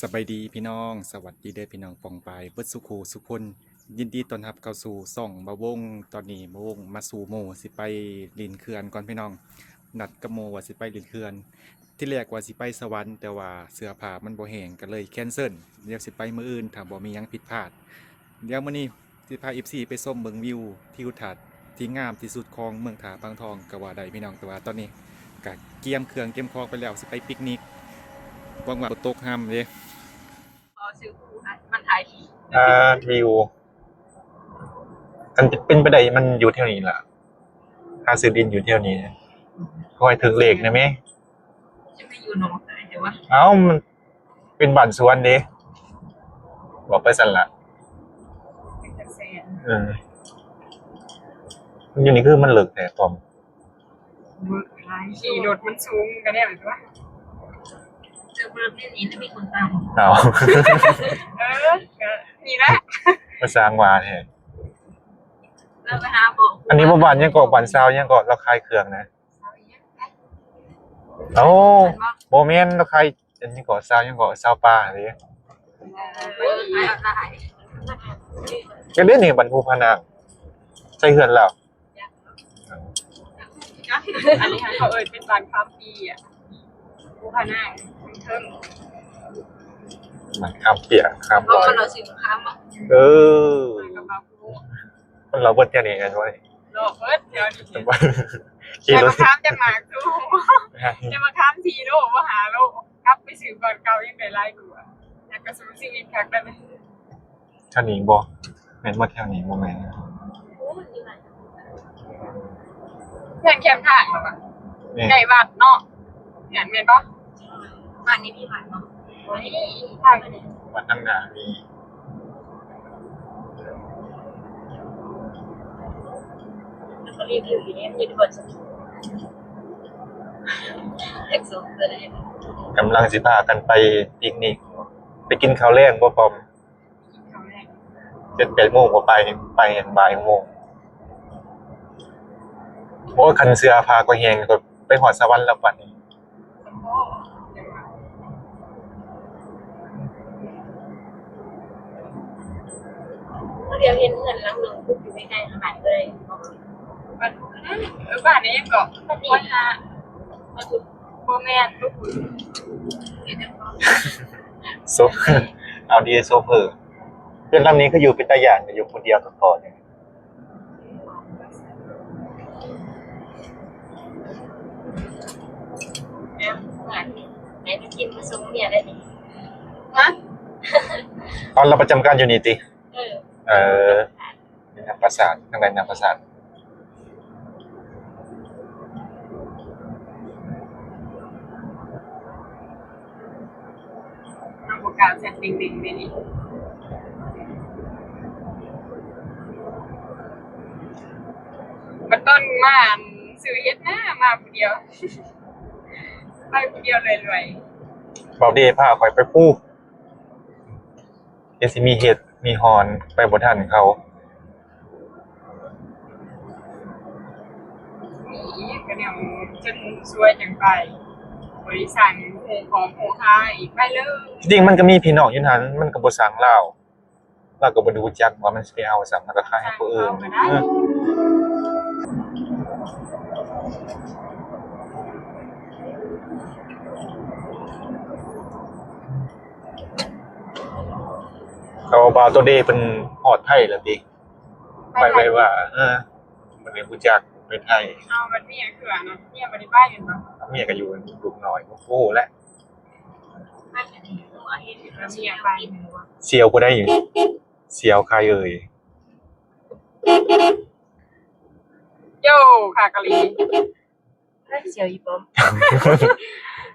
ສະບາຍດີພີ່ນ້ອງ ສະຫວັດດີເດີພີ່ນ້ອງປ້ອງປາຍເບິດສູ່ຄູ່ສູ່ຄົນ. ຍິນດີຕ້ອນຮັບເຂົ້າສູ່ຊ່ອງບ່າວວົງ. ຕອນນີ້ບ່າວວົງມາສູ່ໝູ່ ຊິໄປຫຼິ້ນເຂື່ອນກ່ອນພີ່ນ້ອງ. ນັດກັບໝູ່ວ່າຊິໄປຫຼິ້ນເຂື່ອນ, ທີແລກວ່າຊິໄປສະຫວັນ ແຕ່ວ່າເສື້ອຜ້າມັນບໍ່ແຫ້ງ ກໍເລີຍແຄນເຊິນ. ດຽວຊິໄປມື້ອື່ນ ຖ້າບໍ່ມີຫຍັງຜິດພາດ. ດຽວມື້ນີ້ ຊິພາເອັຟຊີໄປຊົມເບິ່ງວິວທິວທັດທີ່ງາມທີ່ສຸດຂອງເມືອງທ່າປາງທອງກໍວ່າໄດ້ພີ່ນ້ອງ. ແຕ່ວ່າຕອນນີ້ກໍກຽມເຄື່ອງກຽມຂອງໄປແລ້ວ ຊິໄປປິກນິກ. ຫວັງວ່າບໍ່ຕົກຮຳເດ້. ບໍ່ຊື່ຜູ້ຫັ້ນມັນຖ່າຍທີ່ ອ່າ ວິວ ຄັນເປັນໄປໄດ້ມັນຢູ່ແຖວນີ້ລະ. ຫາຊື້ດິນຢູ່ແຖວນີ້ ຂໍໃຫ້ຖືກເລກແດ່ແມ. ຈະໄປຢູ່ໜອງຊາຍແຕ່ວ່າ ເອົ້າ ມັນເປັນບ້ານສວນເດ້ ເວົ້າໄປຊັ້ນລະ. ເປັນຈັກແສນ ເອີ ຢູ່ນີ້ຄືມັນເລິກແທ້ປ້ອມ. ຂີ່ລົດມັນສູງກໍແນວນັ້ນຕົວະ. ເຈີເບີກນີ້ນີ້ຈະມີຄົນຕາມ. ເອົ້າ ເອີ ກໍນີ້ແຫຼະ ມາສ້າງວ່າແທ້. ເຮົາໄປຫາບໍ່ ອັນນີ້ບໍ່ ບ້ານຫຍັງເກາະ ບ້ານຊາວຫຍັງເກາະ ລາວຂາຍເຄື່ອງນະ. ເອົ້າ ບໍ່ແມ່ນ ລາວຂາຍອັນນີ້ເກາະ ຊາວຫຍັງເກາະ ຊາວປ່າເດ້. ເອີ ຂາຍອອນລາຍ ກໍເດ້ນີ້ ບ້ານພູພະນາງ ໃສ່ເຮືອນລາວ. ອັນນີ້ເຂົາເອີ້ນເປັນບ້ານຄຳປີອະ ພູພະນາງເທິງ. ບ້ານຄຳປຽກ ຄຳ ເພາະວ່າລາວຊື້ມະຂາມ. ເອີ ມາກັບມາພູ ມັນລາວເບິດແຖວນີ້ແມ່ນບໍ່ນີ້? ລາວເບິດແຖວນີ້ ຂີ່ລົດ ມະຂາມຈັກໝາກ ແຕ່ມະຂາມສີ່ໂລບໍ່ຫ້າໂລ ກັບໄປຊື້ບ່ອນເກົ່າຍັງໄດ້ຫຼາຍກວ່າ. ແລ້ວກໍສູ້ຊີວິດຄັກແລ້ວ. ແຖວນີ້ບໍ່ ແມ່ນບໍ່ ແຖວນີ້ບໍ່ແມ່ນ. ເຮືອນແຄມທາງແລ້ວ ແມ່ນ ໃກ້ວັດເນາະ. ແມ່ນ ແມ່ນບໍ່? ບ້ານນີ້ມີວັດເນາະ. ນີ້ ທາງນີ້ ວັດທາງໜ້າມີ. ແລ້ວກໍຣີວິວຢູ່ນີ້ ມີແຕ່ບ່ອນສະກີ ແທັກສອງຕົວໃດ. ກຳລັງຊິພາກັນໄປປິກນິກ ໄປກິນເຂົ້າແລງບໍ່ປ້ອມ? ເຈັດແປດໂມງກໍໄປ ໄປບ່າຍໂມງ. ໂອ້ຍ ຄັນເສື້ອຜ້າຂ້ອຍແຫ້ງ ຂ້ອຍໄປຮອດສະຫວັນແລ້ວບັດນີ້. ດຽວເຫັນເຮືອນຫຼັງໜຶ່ງປຸກຢູ່ໃກ້ໆ ບ້ານເລີຍ. ບ້ານ ເອີ ບ້ານຫຍັງເກາະ? ບ້ານນີ້ ບໍ່ແມ່ນ ໂຊເຟີ ເອົາດີ ໂຊເຟີ. ເຮືອນຫຼັງນີ້ຄືຢູ່ເປັນຕາຢ້ານ ຢູ່ຜູ້ດຽວໂດດໆ ນີ້. ແມ່ນ ເຮືອນ ແມ່ນກິນມາສົ່ງເມຍໄດ້ນີ້. ຮະ? ເອົາ ລາວປະຈຳການຢູ່ນີ້ຕິ? ເອີ ເອີ ນ້ຳປາສາດ ທາງໃດນ້ຳປາສາດ? ເຮົາບໍ່ກ້າແຊັດເດັງໆ ເດນີ້ ບັດຕອນມາ ອັນ ຊື້ເຮັດນາ ມາຜູ້ດຽວ ໄປຜູ້ດຽວລວຍໆ. ເວົ້າເດ້ ພາຂ້ອຍໄປປູກ ເຮັດຊິມີເຮັດມີຮອນ ໄປບໍ່ທັນເຂົາ. ມີກະແນວຈົນສວຍຈັ່ງໄປ ບໍລິສັດໂຮງຂອງໂຮງຄ້າອີກ ໄປເລີຍ. ທີ່ຈິງມັນກະມີພີ່ນ້ອງຢູ່ຫັ້ນ ມັນກະບໍ່ຊ່າງລາວ ລາວກະບໍ່ໄດ້ຮູ້ຈັກວ່າມັນຊິໄປເອົາຊ້ຳ ລາວກະຂາຍໃຫ້ຜູ້ອື່ນ. ເອີ ເຂົາວ່າບ່າວໂຕເດເພິ່ນຮອດໄທແລ້ວຕິ? ໄປໄວວ່າ ເອີ ບໍ່ໄດ້ຮູ້ຈັກໄປໄທ. ເອົາ ບັດເມຍຄືອັນນັ້ນ ເມຍບໍ່ໄດ້ໄປແມ່ນບໍ່? ເມຍກະຢູ່ລູກນ້ອຍ ບໍ່ຮູ້ແຫຼະ. ເມຍໄປ ສ່ຽວຜູ້ໃດຢູ່? ສ່ຽວໃຜເອີຍ? ໂຢ ຄາກະລີ. ເຮີ້ຍ ສຽວອີປອມ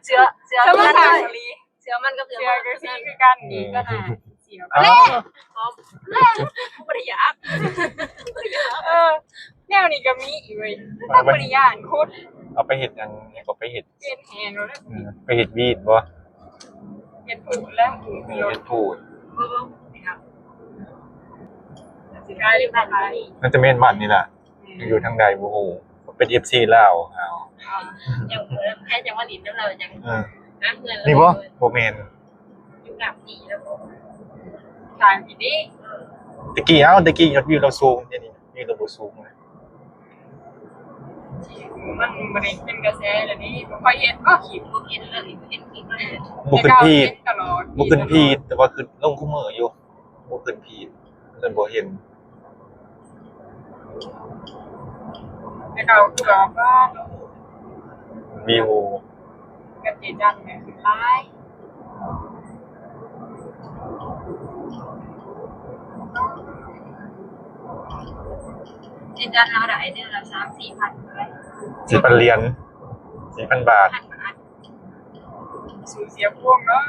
ເສື້ອ ເສື້ອ ເສື້ອມັນ ມັນ ຄາກະລີ. ເສື້ອມັນກັບເສື້ອ ເສື້ອ ມັນ ກໍຊິຄືກັນ ອືມ ນີ້ກໍໜ້າສຽວ. ອ້າວ ແຫຼະ ບໍ່ໄດ້ຢາກ ເອີ ແນວນີ້ກໍມີອີກເວີຍ ເອົາໄປ ບໍ່ໄດ້ຢ້ານຄຸດ. ເອົາໄປເຮັດຫຍັງ? ຫຍັງກໍໄປເຮັດ ເຮັດແຮງເອົາເລີຍ. ອືມ ໄປເຮັດວີດບໍ່? ເຮັດພູດແລ້ວ ເຮັດພູດ ບໍ່ ບໍ່ ບໍ່ ຊິຂາຍຢູ່ບ້ານນີ້ ມັນຈະແມ່ນບ້ານນີ້ລະ. ອືມ ຢູ່ທາງໃດບໍ່ຮູ້ ເປັນເອັຟຊີລາວ. ອ້າວ ຍັງ ໃຜຈະມາຫຼິ້ນນຳລາວຈັ່ງ ເອີ ນະ ເຮືອນລາວ ນີ້ບໍ່? ບໍ່ແມ່ນ ຢູ່ ສາມປີແລ້ວບໍ່ ສາມປີນີ້. ແຕ່ກີ້ ເອົ້າ ແຕ່ກີ້ຍອດວິວລາວສູງ ດຽວນີ້ຍອດວິວລາວບໍ່ສູງນະ. ມັນບໍ່ໄດ້ເປັນກະແສແລ້ວນີ້ ບໍ່ຄ່ອຍເຫັນ ກໍຄລິບ ບໍ່ເຫັນເລີຍ ເຫັນຄລິບເລີຍ ບໍ່ຂຶ້ນຟີດ ແຕ່ເກົ່າເຫັນຕະຫຼອດ ບໍ່ຂຶ້ນຟີດ ແຕ່ວ່າຂຶ້ນລົງຄູ່ມື້ຢູ່ ບໍ່ຂຶ້ນຟີດ ເພິ່ນບໍ່ເຫັນ. ແຕ່ເກົ່າຄືວ່າ ວ່າ ວິວ ກັບເຈຈັນແມ່ນຫຼາຍ ເຈຈັນລາວໄດ້ເດືອນລະສາມສີ່ພັນ ສີ່ພັນຫຼຽນ ສີ່ພັນບາດ ພັນບາດ. ສູນເສຍພວງເນາະ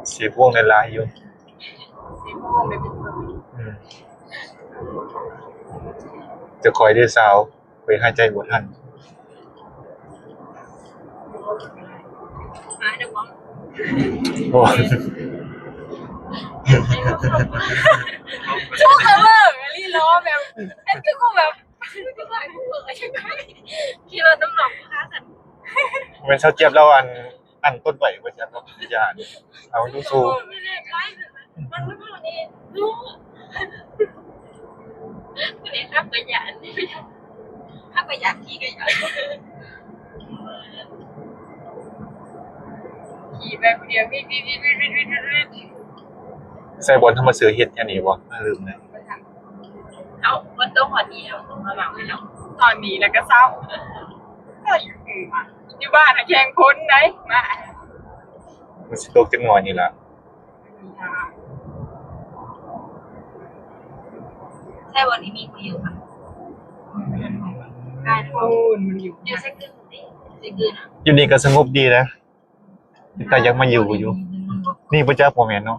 ເສຍພວງໄດ້ຫຼາຍຢູ່ ເສຍພວງໄດ້ເປັນໝື່ນ. ອືມ ຈະຂ້ອຍເດ້ສາວ ຂ້ອຍຫາຍໃຈບໍ່ທັນ ມາເດີບໍ່ ໂອ້ຍ ຊຸກກະເບີກອີ່ຫຼີເນາະ ແບບ ເຮັດຄືກູແບບ ຂີ່ລົດນຳນ້ອງຄາຊັ້ນ ແມ່ນຊາວຈຽບລາວອັນ ອັນຕົ້ນໄວ້ບໍ່ຈັກເນາະ ຢ້ານ ເອົາຢູ່ສູ້ ມັນບໍ່ໄດ້ໄປ ມັນບໍ່ໄດ້ ຜູ້ໃດຂັບກໍຢ້ານ ຂັບກໍຢ້ານ ຂີ່ກໍຢ້ານ ຂີ່ໄປຜູ້ດຽວ ວິດໆ ໃສ່ບ່ອນທຳມະເສືອເຮັດຫຍັງນີ້ບໍ່ ລືມແລ້ວ. ເອົາ ມັນຕົກຮອດນີ້ແລ້ວ ເອົາມາເນາະ ຕອນນີ້ແລ້ວກໍເຊົາ ກໍຢູ່ ຢູ່ບ້ານນະແຂ່ງຄົນໃດ ມາ ມັນຊິຕົກຈັກໜ້ອຍນີ້ລະ ໃຊ່ ວັນນີ້ມີຜູ້ຢູ່ປະ ໂອ້ ມັນຢູ່ ຢູ່ໃສຄື ໃສຄືນະ ຢູ່ນີ້ກໍສະຫງົບດີນະ ແຕ່ຢາກມາຢູ່ຢູ່ ນີ້ບໍ່ຈັກ ບໍ່ແມ່ນເນາະ.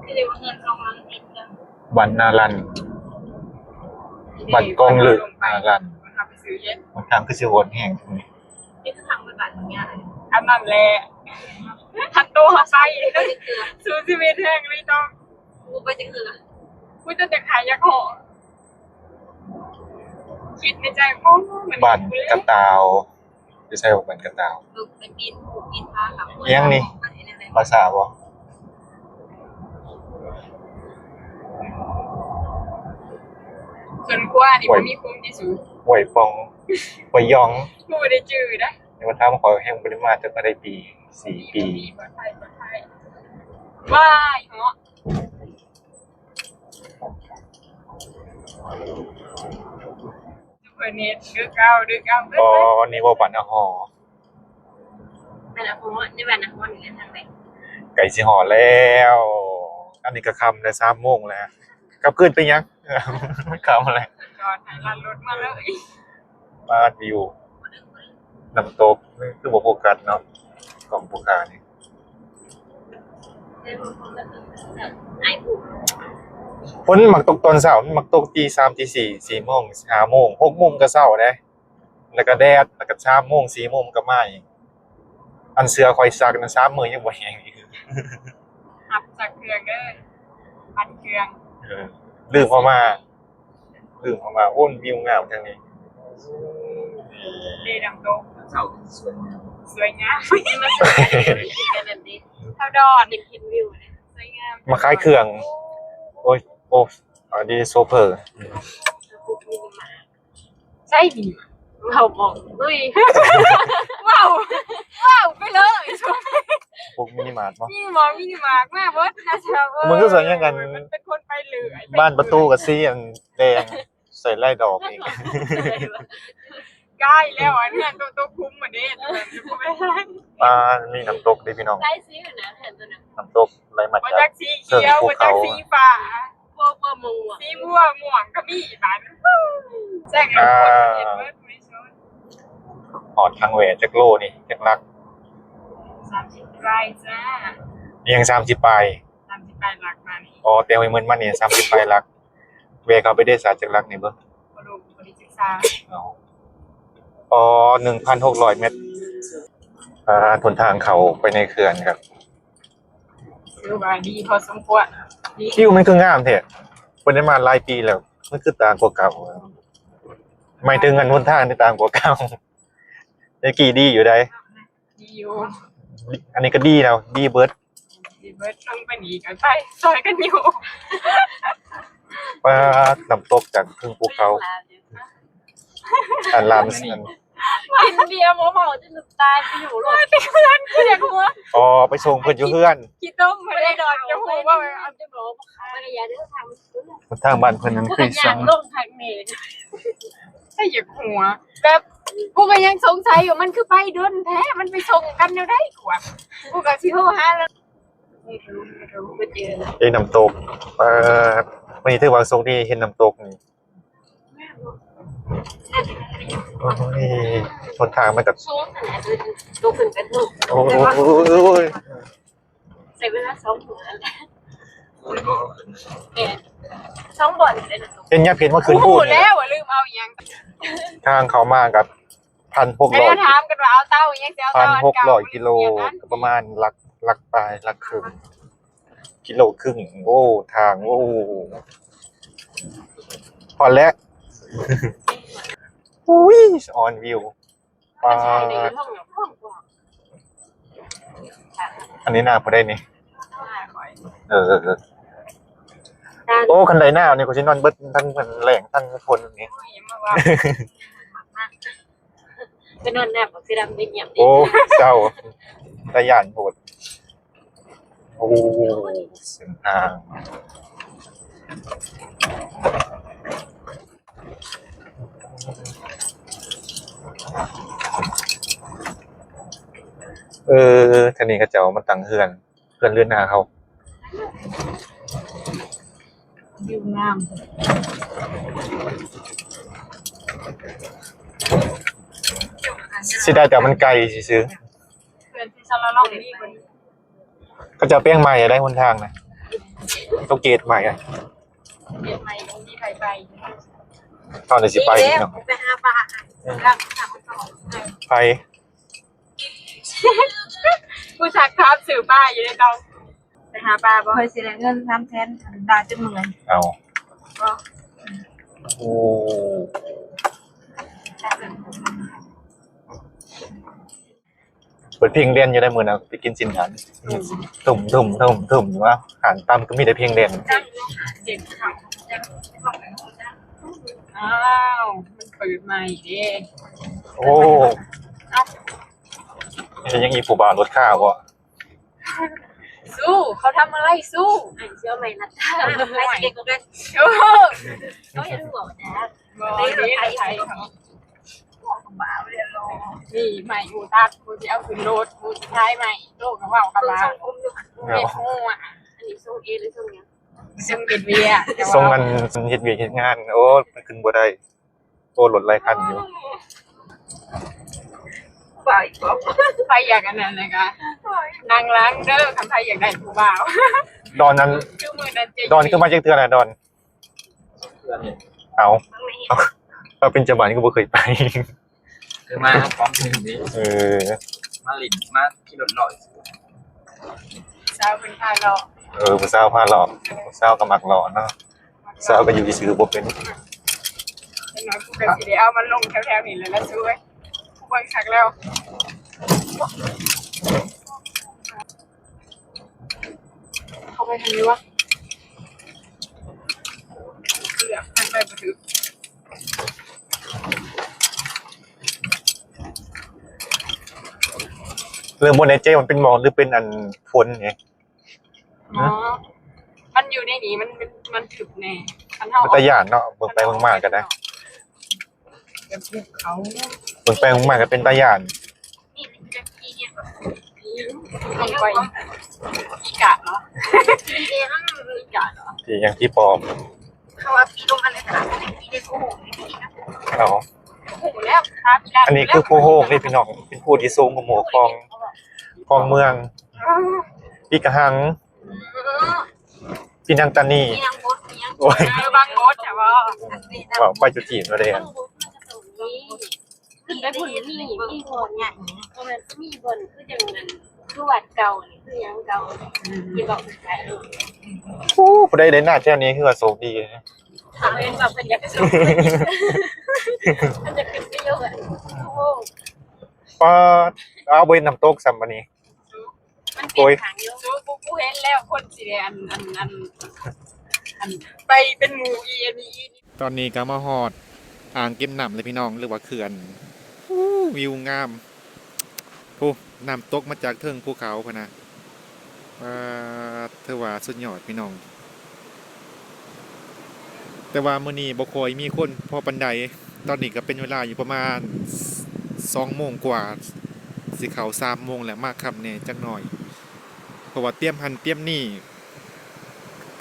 ຄືວ່າເຮືອນສອງຫຼັງຕິດກັນ ບ້ານນາລັນ ບ້ານກອງເລີກນາລັນ ມັນທາງຄືຊິໂຫດແຮງ ນີ້ຄືທາງໄປບ້ານເມືອງຍາ ອັນນັ້ນແຫຼະ ຄັນໂຕເຮົາໃສ່ ສູ້ຊີວິດແຮງເລີຍຕ້ອງ ບໍ່ໄປຈັກເທື່ອ ອຸ້ຍ ແຕ່ຢາກຫາຢາກເຫາະ ຄິດໃນໃຈ ໂອ້ ມັນ ບ້ານກະຕ່າວ ຢູ່ໃສວ່າບ້ານກະຕ່າວ ເອີ ໄປປີນພູປີນຜາ ຫຍັງນີ້ ພາສາບໍ່ ສວນຄົວນີ້ບໍ່ມີຄົນທີ່ສຸດ ຫ້ວຍປ່ອງ ຫ້ວຍຢອງ ບໍ່ໄດ້ຈື່ນະ ແຕ່ວ່າຖາມຂ້ອຍແຮງບໍ່ໄດ້ມາ ແຕ່ກໍໄດ້ປີ ສີ່ປີ ປອດໄພ ປອດໄພ ວ້າຍເນາະ. ເປີດເນັດ ດຶກເອົາ ດຶກເອົາ ອໍ ນີ້ບໍ່ ບ້ານອາຫໍ ບ້ານອາຫໍ ໃນບ້ານອາຫໍນີ້ແຫຼະ ທາງໃດ ໃກ້ຊິຮອດແລ້ວ ອັນນີ້ກໍຄ່ຳແລ້ວ ສາມໂມງແລ້ວ ກັບຄືນໄປຫຍັງ ຄ່ຳແລ້ວ ຈອດໃຫ້ລັດລົດມາເລີຍ ປາດ ວິວ ນ້ຳຕົກ ຄືບໍ່ໂຟກັສເນາະ ກ້ອງຜູ້ຂ້ານີ້ ຝົນມັກຕົກຕອນເຊົ້າ ມັນມັກຕົກຕີສາມ ຕີສີ່ ສີ່ໂມງ ຫ້າໂມງ ຫົກໂມງກໍເຊົ້າເດ້ ແລ້ວກໍແດດ ແລ້ວກໍສາມໂມງ ສີ່ໂມງມັນກໍມາອີກ ອັນເສື້ອຂ້ອຍຊັກນະ ສາມມື້ຍັງບໍ່ແຫ້ງອີກ ຮັບຊັກເຄື່ອງເດີ ປັ່ນເຄື່ອງ ເອີ ລືມເອົາມາ ລືມເອົາມາ ໂອ້ ວິວງາມທາງນີ້ ເດ ນ້ຳຕົກ ເຂົາສວຍ ສວຍງາມ ເຮົາດອນ ຢາກເຫັນວິວເດ ສວຍງາມ ມາຂາຍເຄື່ອງ ໂອ້ຍ ໂອ້ ອັນນີ້ໂຊເຟີ ໃຊ່ດີ ເວົ້າບອກ ເອີຍ ເວົ້າ ເວົ້າໄປເລີຍ ພວກມິນິມາດບໍ່ ມີໝໍມິນິມາດມາເບິດນະ ເຈົ້າເອີຍ ມັນຄືສັນຍາກັນ ມັນເປັນຄົນໄປເລື້ອຍ ບານປະຕູກໍສີອັນແດງ ໃສ່ລາຍດອກອີກ ກາຍແລ້ວ ອັນເຮືອນໂຕ ໂຕຄຸມມາເດ້ ບໍ່ແມ່ນ ອ່າ ມີນ້ຳຕົກເດ້ພີ່ນ້ອງ ຫຼາຍສີນະ ເຮືອນໂຕນັ້ນ ນ້ຳຕົກໄຫຼມາຈາກ ບໍ່ຈັກສີຂຽວ ບໍ່ຈັກສີຟ້າ ບໍ່ ບໍ່ມ່ວງ ສີບົວ ມ່ວງກໍມີບາດ ແຈ້ງ ອ່າ ເຫັນເບິດ ຮອດທາງແຫວະຈັກໂລນີ້ ຈັກຫຼັກ ສາມສິບປາຍຈ້າ ຍັງສາມສິບປາຍ ສາມສິບປາຍຫຼັກມານີ້ ອໍ ແຕ່ຫ້ວຍເມີນມານີ້ສາມສິບປາຍຫຼັກ ແຫວະເຂົ້າໄປເດຊາຈັກຫຼັກນີ້ເບິ່ງ ບໍ່ຮູ້ ບໍ່ໄດ້ສຶກສາ ອໍ ອໍ ໜຶ່ງພັນຫົກຮ້ອຍແມັດ ອ່າ ຫົນທາງເຂົ້າໄປໃນເຂື່ອນກໍ ຖືວ່າດີພໍສົມຄວນ ວິວມັນຄືງາມແທ້ ບໍ່ໄດ້ມາຫຼາຍປີແລ້ວ ມັນຄືຕ່າງກວ່າເກົ່າ ໝາຍເຖິງອັນຫົນທາງນີ້ຕ່າງກວ່າເກົ່າ ແຕ່ກີ້ດີຢູ່ໃດ ດີຢູ່ ອັນນີ້ກໍດີແລ້ວ ດີເບີດ ດີເບີດ ລົງໄປນີ້ກໍໄປຊ່ອຍກັນຢູ່. ປາດ ນ້ຳຕົກຈາກເທິງພູເຂົາ ອັນລາມ ອັນ ກິນເບຍບໍ່ເມົາຈົນຕາຍ ໄປຢູ່ໂລດ ໄປເຮືອນ ຄືຢາກຫົວ ອໍ ໄປສົ່ງເພິ່ນຢູ່ເຮືອນ ຂີ້ຕົມ ບໍ່ໄດ້ນອນ ຈະຮູ້ວ່າ ທາງບ້ານເພິ່ນນັ້ນຄື ທາງລົງທາງນີ້ ໃຫ້ຢາກຫົວ ແບບ ກູກໍຍັງສົງໄສຢູ່ ມັນຄືໄປດົນແທ້ ມັນໄປສົ່ງກັນແນວໃດ ກູວ່າ ກູກໍຊິໂທຫາລາວ. ເອີ ນ້ຳຕົກ ເອີ ມື້ນີ້ຖືວ່າໂຊກດີເຫັນນ້ຳຕົກນີ້ ໂອ້ຍ ຫົນທາງມັນກໍ ໂອ້ຍ ໃຊ້ເວລາສອງມື້ ແມ່ນ ສອງບ່ອນເດ້ນະ ເຫັນຫຍັງ ເຫັນວ່າຂຶ້ນພູນີ້ແລ້ວ ລືມເອົາອີ່ຫຍັງ ທາງເຂົ້າມາກັບ ພັນຫົກຮ້ອຍ ແລ້ວຖາມກັນວ່າເອົາເຕົາອີ່ຫຍັງ ຊິເອົາເຕົາອັນເກົ່າ ພັນຫົກຮ້ອຍກິໂລ ກໍປະມານຫຼັກ ຫຼັກປາຍ ຫຼັກເຄິ່ງ ກິໂລເຄິ່ງ ໂອ້ ທາງ ໂອ້ ຮອດແລ້ວ ອຸ້ຍ ສະອອນວິວ ປາດ ອັນນີ້ໜ້າຜູ້ໃດນີ້? ເອີ ໂອ້ ຄັນໄດ້ໜ້ານີ້ ຂ້ອຍຊິນອນເບິດທັງແລງທັງຝົນນີ້ ໂອ້ຍ ຢ່າມາເວົ້າ ໄປນອນນຳບັກເສືອດຳໄປຢ້ຽມ ໂອ້ ເສົ້າ ຕາຢ້ານໂພດ ໂອ້ ເສັ້ນທາງ ເອີ ທາງນີ້ເຂົາເຈົ້າມາຕັ້ງເຮືອນ ເຮືອນເຮືອນນາເຮົາ ວິວງາມ ເສຍດາຍແຕ່ມັນໄກຊື່ໆ ເຮືອນທີ່ຊາລາລອງນີ້ເພິ່ນ ເຂົາເຈົ້າແປງໃໝ່ໄດ້ຫົນທາງນະ ເຂົາເກດໃໝ່ ເກດໃໝ່ ບໍ່ມີໃຜໄປ ເຮົານີ້ຊິໄປເນາະ ໄປຫາປາ ໄປ ຜູ້ຊັກຖາມຊື່ປາຢູ່ໃນເຕົາ ໄປຫາປາບໍ່? ຂ້ອຍຊິໄດ້ເງິນສາມແສນ ດ່າຈົນເມື່ອຍ ເອົາ ໂອ້ ເປີດເພງແດນຢູ່ໃດມື້ນັ້ນ ໄປກິນຊີ້ນຫານ ອືມ ທຸ່ມໆໆໆ ຢູ່ວ່າ ຮ້ານຕຳກໍມີແຕ່ເພງແດນ ເຈັບເຂົ້າ ອ້າວ ມັນເປີດໃໝ່ເດ້ ໂອ້ ເອົ້າ ເຮັດຫຍັງອີກ ຜູ້ບ່າວລົດຄ້າບໍ່? ສູ້ ເຂົາທຳອະໄລສູ້ ອ້າຍຊິເອົາໄມ້ລັດຕາ ໂອ້ຍ ໃຜຊິເກັ່ງກວ່າກັນ ໂອ້ ເຂົາເຮັດຫົວບໍ່ຈັກ ບໍ່ ໄປລົດໄຖ ໄປລົດໄຖ ນີ້ໄມ້ໝູຕັດ ໝູຊິເອົາຂຶ້ນລົດ ໝູຊິຂາຍໄມ້ ໂຕກໍເວົ້າກັບວ່າ ເຮັດຫົວ ອັນນີ້ຊົງເອ ຫຼືຊົງຫຍັງ? ຊົງເຮັດວຽກ ຊົງອັນເຮັດວຽກເຮັດງານ ໂອ້ ມັນຂຶ້ນບໍ່ໄດ້ ໂອ້ ລົດຫຼາຍຄັນຢູ່ ໄປ ໄປຢາກອັນນັ້ນນະກະ ນັ່ງຫຼັງເດີ ຄັນໃຜຢາກໄດ້ຜູ້ບ່າວ ດອນນັ້ນ ຄືມື້ນັ້ນ ດອນຄືມາຈັກເທື່ອລະດອນ? ເອົາ ເອົາ ເປັນເຈົ້າບ້ານກໍບໍ່ເຄີຍໄປ ເຄີຍມາຄອງໜຶ່ງນີ້ ເອີ ມາຫຼິ້ນ ມາຂີ່ລົດເລາະ ຜູ້ສາວເພິ່ນພາເລາະ ເອີ ຜູ້ສາວພາເລາະ ຜູ້ສາວກໍມັກເລາະເນາະ ຜູ້ສາວກໍຢູ່ຊື່ໆບໍ່ເປັນ ຈັກໜ້ອຍກູກໍຊິໄດ້ເອົາມາລົງແຖວໆນີ້ແຫຼະລະຊູເອີຍ ເບິ່ງຄັກແລ້ວ. ເຂົ້າໄປທາງນີ້ວະ ເລືອກທາງໄປບໍ່ຖືກ ເລີ່ມບໍ່ແນ່ໃຈວ່າມັນເປັນໝອກ ຫຼືເປັນອັນຝົນນີ້ ອໍ ມັນຢູ່ໃນນີ້ ມັນ ມັນ ມັນທຶບແນ່ ຄັນເຮົາ ມັນຕາຢ້ານເນາະ ເບິ່ງໄປເບິ່ງມາກໍໄດ້ ເບິ່ງໄປເບິ່ງມາກໍເປັນຕາຢ້ານ ນີ້ມັນຈະມີຫຍັງແບບ ລົງໄປ ອີກະເນາະ ອີກະເນາະ ທີ່ຫຍັງທີ່ປອມ ເຂົາວ່າປີລົງອັນນັ້ນ ປີໄດ້ກູ ເອົາ ຮູ້ແລ້ວ ອັນນີ້ຄືພູໂຮງເດ້ພີ່ນ້ອງ ເປັນພູທີ່ສູງກວ່າໝູ່ຂອງ ຂອງເມືອງ ປີກະຫັງ ປີນັງຕານີ ປີນັງບົດ ໂອ້ຍ ເອີ ບັງບົດແທ້ບໍ່ ເວົ້າໄປຈຸຈີນບໍ່ໄດ້ ບັງບົດມັນກໍຕ້ອງມີ ຂຶ້ນໄປພຸ້ນມີ ມີບ່ອນຫຍັງ ບໍ່ແມ່ນມີບ່ອນຄືຈັ່ງນັ້ນ ຄືວັດເກົ່ານີ້ ຄືຫຍັງເກົ່າ ອືມ ທີ່ບອກໄປ ໂອ້ ຜູ້ໃດໄດ້ນາແຖວນີ້ຄືວ່າໂຊກດີ ເຂົາເອີ້ນວ່າເພິ່ນຢາກໄປໂຊກ ເພິ່ນຢາກຂຶ້ນໄປຢູ່ ໂອ້ ປາດ ເອົາ ບໍ່ເຫັນນ້ຳຕົກຊ້ຳບາດນີ້. ມັນເປັນ ໂອ້ຍ ທາງດຽວ ກູ ກູເຫັນແລ້ວ ຄົນຊິໄດ້ ອັນ ອັນ ອັນ ອັນ ໄປເປັນໝູ່ອີ່ອັນນີ້ອີ່. ຕອນນີ້ກໍມາຮອດອ່າງເກັບນ້ຳແລ້ວພີ່ນ້ອງ ຫຼືວ່າເຂື່ອນ. ໂອ້ ວິວງາມ. ໂອ້ ນ້ຳຕົກມາຈາກເທິງພູເຂົາພຸ້ນນະ. ປາດ ຖືວ່າສຸດຍອດພີ່ນ້ອງ. ແຕ່ວ່າມື້ນີ້ບໍ່ຄ່ອຍມີຄົນພໍປານໃດ. ຕອນນີ້ກໍເປັນເວລາຢູ່ປະມານສອງໂມງກວ່າ ຊິເຂົ້າສາມໂມງແລ້ວ ມາຄ່ຳແດ່ຈັກໜ້ອຍ ເພາະວ່າຕຽມຫັ້ນຕຽມນີ້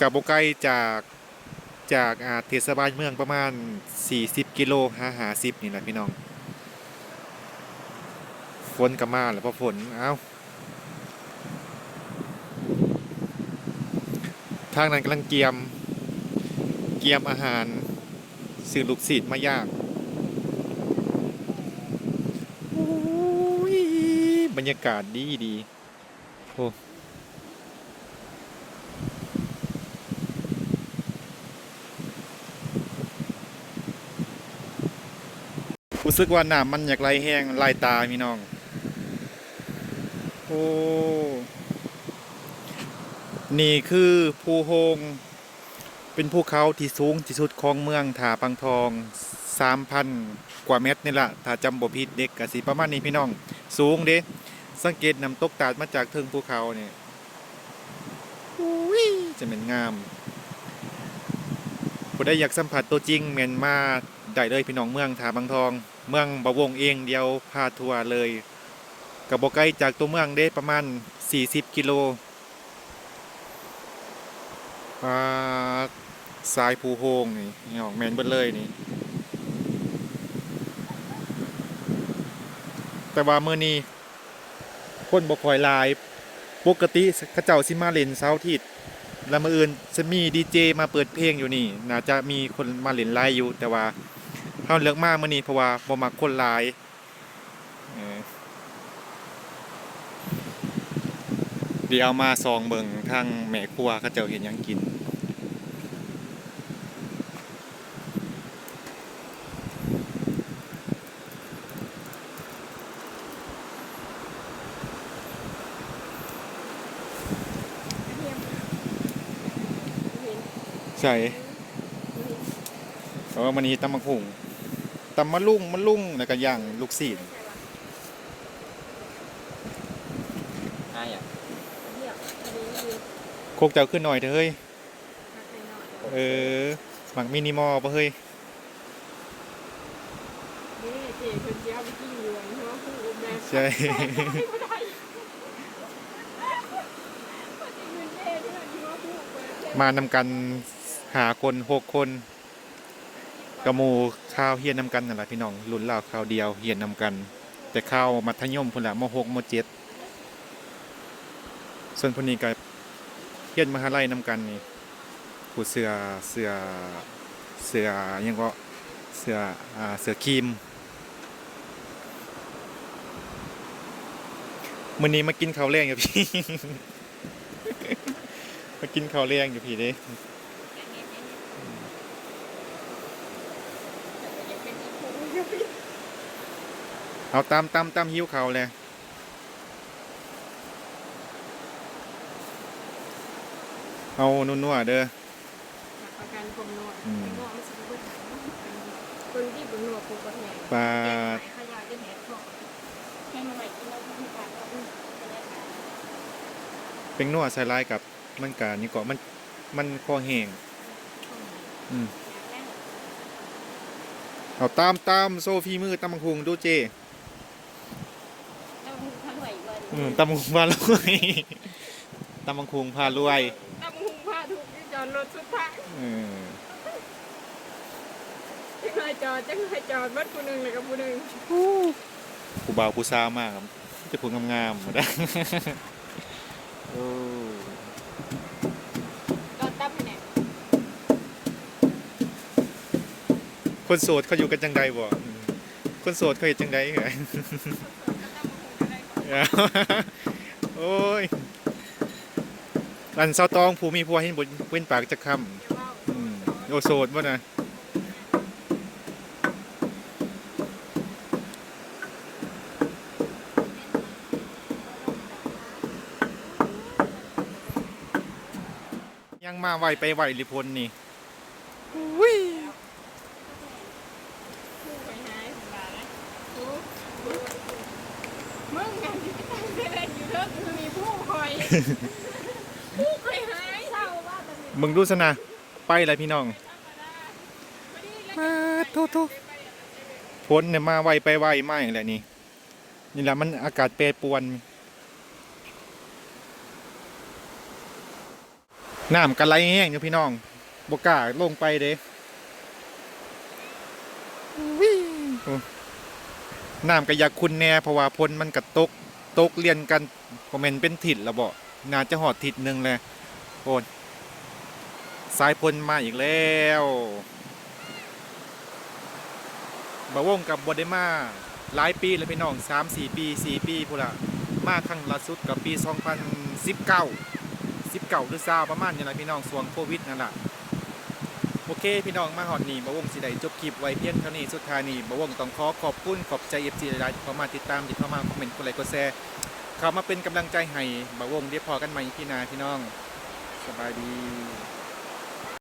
ກໍບໍ່ໄກຈາກ ຈາກ ອ່າ ເທດສະບານເມືອງປະມານສີ່ສິບກິໂລຫາຫ້າສິບນີ້ແຫຼະພີ່ນ້ອງ. ຝົນກໍມາແລ້ວ ພໍຝົນ ເອົ້າ ທາງນັ້ນກຳລັງກຽມ ກຽມອາຫານ ຊື້ລູກຊີ້ນມາຍ່າງ. ໂອ້ຍ ບັນຍາກາດດີໆ. ໂອ້ ຮູ້ສຶກວ່ານ້ຳມັນຢາກໄຫຼແຮງ ຫຼາຍຕາພີ່ນ້ອງ. ໂອ້ ນີ້ຄືພູໂຮງ ເປັນພູເຂົາທີ່ສູງທີ່ສຸດຂອງເມືອງທ່າພັງທອງ ສາມພັນກວ່າແມັດນີ້ລະ ຖ້າຈຳບໍ່ຜິດເດ້. ກະຊິປະມານນີ້ພີ່ນ້ອງ ສູງເດ້. ສັງເກດນ້ຳຕົກຕາດມາຈາກເທິງພູເຂົານີ້. ອຸ້ຍ ຈະແມ່ນງາມ. ຜູ້ໃດຢາກສຳຜັດຕົວຈິງແມ່ນມາໄດ້ເລີຍພີ່ນ້ອງ ເມືອງທ່າບັງທອງ ເມືອງບ່າວວົງເອງ. ດຽວພາທົວເລີຍ ກໍບໍ່ໄກຈາກຕົວເມືອງເດ້ ປະມານສີ່ສິບກິໂລ. ປາດ ສາຍພູໂຮງນີ້ພີ່ນ້ອງ ແມ່ນເບິດເລີຍນີ້. ແຕ່ວ່າມື້ນີ້ ຄົນບໍ່ຄ່ອຍຫຼາຍ. ປົກກະຕິເຂົາເຈົ້າຊິມາຫຼິ້ນເສົາອາທິດ ແລ້ວມື້ອື່ນຈະມີດີເຈມາເປີດເພງຢູ່ນີ້ ໜ້າຈະມີຄົນມາຫຼິ້ນຫຼາຍຢູ່ ແຕ່ວ່າເຮົາເລືອກມາມື້ນີ້ເພາະວ່າບໍ່ມັກຄົນຫຼາຍ. ເອີ ດຽວມາສ່ອງເບິ່ງທາງແມ່ຄົວເຂົາເຈົ້າເຮັດຫຍັງກິນ. ໃສ? ເອີ ມື້ນີ້ຕຳບັກຫຸ່ງ ຕຳມະລຸງ ມະລຸງ ແລ້ວກໍຍ່າງລູກຊີ້ນ. ອາຫຍັງ? ຄົກເຈົ້າຄືໜ້ອຍແທ້ເຮີ້ຍ. ເອີ ມັກມິນິມໍບໍ່ເຮີ້ຍ? ເດ້ ເຈ້ເພິ່ນຊິເອົາໄປກິນຢູ່ອັນຫົວພູແບບ ໃຊ່ ມານຳກັນຫ້າຄົນ ຫົກຄົນ ກໍໝູ່ຄາວຮຽນນຳກັນນັ້ນລະພີ່ນ້ອງ ລຸ້ນລາວຄາວດຽວ ຮຽນນຳກັນແຕ່ຄາວມັດທະຍົມພຸ້ນລະ ມໍຫົກ ມໍເຈັດ. ສ່ວນຜູ້ນີ້ກໍຮຽນມະຫາໄລນຳກັນນີ້ ຜູ້ເສື້ອ ເສື້ອ ເສື້ອຫຍັງເກາະ ເສື້ອ ອ່າ ເສື້ອຄຣີມ. ມື້ນີ້ມາກິນເຂົ້າແລງຢູ່ພີ້ ມາກິນເຂົ້າແລງຢູ່ພີ້ເດ້. ເອົາ ຕຳ ຕຳ ຕຳ ຫິວເຂົ້າແລ້ວ. ເອົານົວໆເດີ ຮັບປະກັນຄວາມນົວ. ອືມ ເປັນນົວ ມັນຊິບໍ່ເບິດ ເບິ່ງດີ ເບິ່ງນົວ ປູກບັກໃຫຍ່ ປາດ ເຮັດໃຫ້ຂະຫຍາດເຮັດແຮດທ້ອງ ແຮງມາໄວ້ກິນເອົາ ເປັນອາຫານ ເປັນນົວໃສ່ຫຼາຍກັບ ມັນກະນີ້ເກາະ ມັນ ມັນຄໍແຫ້ງ. ອືມ ເອົາ ຕຳ ຕຳ ໂຊຝີມືຕຳບັກຫຸ່ງດູເຈ້. ຕຳບັກຫຸ່ງພາລວຍບໍ່? ອືມ ຕຳບັກຫຸ່ງພາລວຍ ຕຳບັກຫຸ່ງພາລວຍ ຕຳບັກຫຸ່ງພາທຸກ ຢູ່ຈອດລົດສຸດທາງ. ເອີ ຈັກໜ້ອຍຈອດ ຈັກໜ້ອຍຈອດ ເບິດຜູ້ໜຶ່ງແລ້ວກໍຜູ້ໜຶ່ງ. ຜູ້ບ່າວຜູ້ສາວມາ ມີແຕ່ຜູ້ງາມໆໝົດ. ໂອ້ ກໍຕຳແຫຼະ ຄົນໂສດເຂົາຢູ່ກັນຈັ່ງໃດບໍ? ອືມ ຄົນໂສດເຂົາເຮັດຈັ່ງໃດ? ໂອ້ຍ ອັນສາວຕອງຜູ້ມີຜົວເຫັນບໍ່ເວັ້ນປາກຈັກຄຳ. ອືມ ໂອ້ ໂສດບໍ່ນະ? ຍັງມາໄວໄປໄວເລີຍຝົນນີ້ ອຸ້ຍ ຜູ້ໄປຫາຍເພິ່ນວ່ານະ ຜູ້ ຜູ້ ມຶງຫັ້ນຊິໄປຕັ້ງເຊເວັນຢູ່ເທິງ ຄືມີຜູ້ຂ້ອຍ ຜູ້ຂ້ອຍຫາຍ ເຊົາວ່າບັດນີ້ ເບິ່ງດູຊັ້ນນະ ໄປແລ້ວພີ່ນ້ອງ ປາດໂທ້ ໂທ້ ຝົນນີ້ມາໄວໄປໄວມາອີກແລ້ວນີ້ ນີ້ລະ ມັນອາກາດແປປວນ ນ້ຳກໍໄຫຼແຮງຢູ່ພີ່ນ້ອງ ບໍ່ກ້າລົງໄປເດ້ ອຸ້ຍ ໂອ້ ນ້ຳກໍຢາກຂຸ່ນແດ່ ເພາະວ່າຝົນມັນກໍຕົກ ຕົກລຽນກັນ ບໍ່ແມ່ນເປັນທິດລະເບາະ ໜ້າຈະຮອດທິດໜຶ່ງແລ້ວ ໂອ້ຍ ສາຍຝົນມາອີກແລ້ວ. ບ່າວວົງກໍບໍ່ໄດ້ມາຫຼາຍປີແລ້ວພີ່ນ້ອງ ສາມສີ່ປີ ສີ່ປີພຸ້ນລະ ມາຄັ້ງລ່າສຸດກໍປີສອງພັນສິບເກົ້າ ສິບເກົ້າ ຫຼື ຊາວ ປະມານນີ້ລະພີ່ນ້ອງ ຊ່ວງໂຄວິດນັ້ນລະ. ໂອເຄພີ່ນ້ອງ ມາຮອດນີ້ ບ່າວວົງຊິໄດ້ຈົບຄລິບໄວ້ພຽງເທົ່ານີ້ ສຸດທ້າຍນີ້ ບ່າວວົງຕ້ອງຂໍຂອບຄຸນຂອບໃຈ ເອັຟຊີ ຫຼາຍໆ ທີ່ເຂົ້າມາຕິດຕາມ ທີ່ເຂົ້າມາຄອມເມັນ ກົດໄລກ໌ ກົດແຊ ເຂົ້າມາເປັນກຳລັງໃຈໃຫ້ບ່າວວົງ ດຽວພໍ້ກັນໃໝ່ອີພີໜ້າພີ່ນ້ອງ ສະບາຍດີ.